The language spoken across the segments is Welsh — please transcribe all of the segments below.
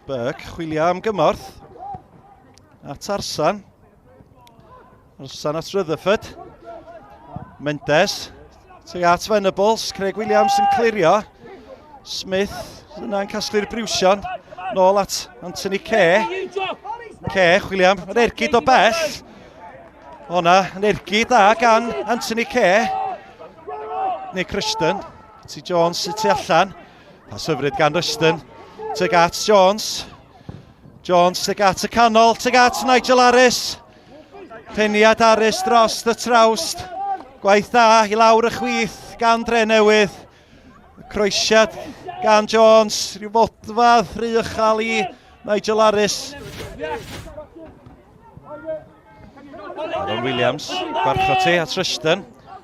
Burke chwilio am gymorth. At Arsan. Arsan at Rutherford. Mendes. Tuag at Venables. Craig Williams yn clirio. Smith yna'n casglu'r briwsion. Nôl at Anthony Kay. Kay, chwilio am yr ergyd o bell. Honna yn ergyd da gan Anthony Kay. Nick Rushton. T Jones sy'n tu allan. Pas hyfryd gan Rushton. Tuag at Jones. Jones tuag at y canol. Tuag at Nigel Harris. Peniad Harris dros y trawst. Gwaith da i lawr y chwith gan Dre Newydd. Croesiad gan Jones. Rhyw fodfadd rhy uchel i Nigel Harris. Aaron Williams, gwarchod ti at Rushton.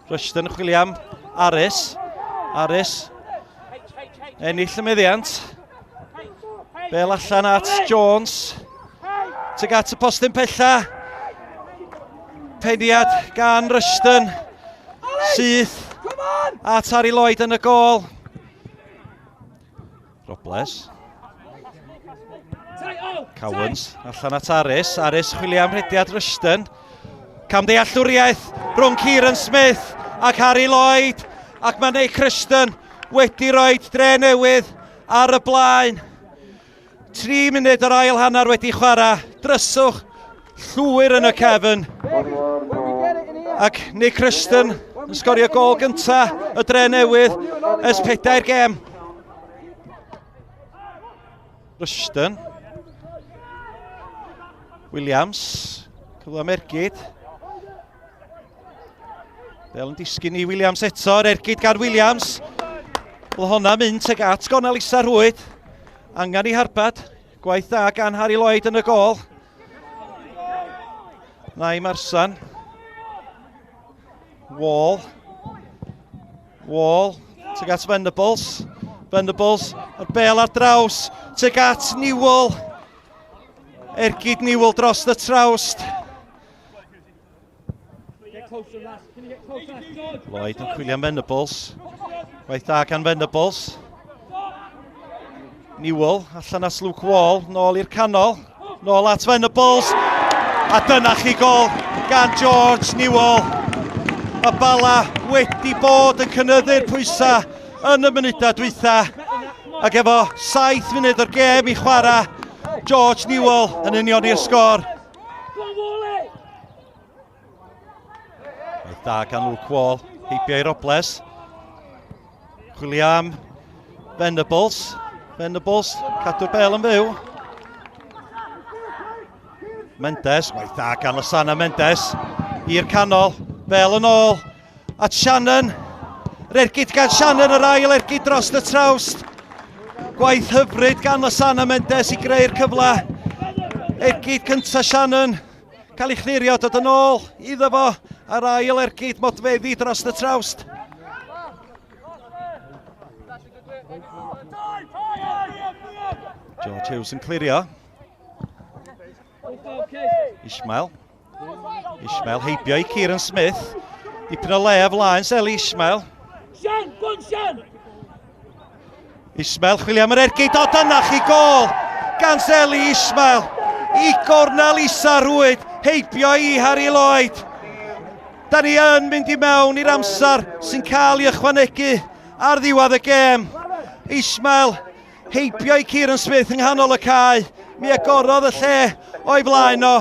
Rushton chwilio am Harris. Harris. Ennill y meddiant. Bel allan at Jones. Tuag at y postyn pella. Peniad gan Rushton. Syth at Harry Lloyd yn y gol. Robles. Cowans allan at Aris. Aris chwilio am rhediad Rushton. Camddealltwriaeth rhwng Kieran Smith ac Harry Lloyd. Ac mae Nick Rushton wedi rhoi dre newydd ar y blaen. 3 munud o'r ail hanner wedi chwarae. Dryswch llwyr yn y cefn. Ac Nick Rushton yn sgorio gol gyntaf y dre newydd ers pedair gem. Rushton. Williams. Cyfle am ergyd. Bel yn disgyn i Williams eto, yr ergyd gan Williams. Wel honna mynd teg at gonel isa rhwyd. Angen i harbad. Gwaith da gan Harry Lloyd yn y gol. Nai Marsan. Wall. Wall. Teg at Venables. Venables. A'r bel ar draws. Teg at Newell. Ergyd Newell dros y trawst. Lloyd yn chwilio am Venables. Gwaith da gan Venables. Newell allan at Luke Wall, nôl i'r canol. Nôl at Venables. A dyna chi gol gan George Newell. Y Bala wedi bod yn cynnyddu'r pwysau yn y munudau dwytha. Ac efo 7 munud o'r gêm i chwarae, George Newell yn unioni'r sgôr. Gwaith da gan Luke Wall, heibio i Robles. Chwilio am Venables. Venables, cadw'r bel yn fyw. Mendes, gwaith da gan Lasana Mendes. I'r canol, bel yn ôl. At Shannon. Yr ergyd gan Shannon, yr ail ergyd dros y trawst. Gwaith hyfryd gan Lasana Mendes i greu'r cyfle. Ergyd cyntaf Shannon. Cael ei chlirio, dod yn ôl iddo fo ar ail ergyd modfeddi dros y trawst. George Hughes yn clirio. Ishmael. Ishmael heibio i Kieran Smith. Dipyn o le flaen Seli Ishmael. Sian, go on Sian! Ismael chwilio am yr ergyd, o dyna chi gol gan Zeli Ismael i gornel isa rwyd, heibio i Harry Lloyd. Da ni yn mynd i mewn i'r amser sy'n cael ei ychwanegu ar ddiwedd y gêm. Ismael heibio i Kieran Smith yng nghanol y cae. Mi agorodd y lle o'i flaen o.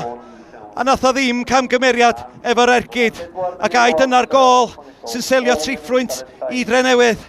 A nath o ddim camgymeriad efo'r ergyd. Ac ai dyna'r gol sy'n selio triffrwynt i Drenewydd.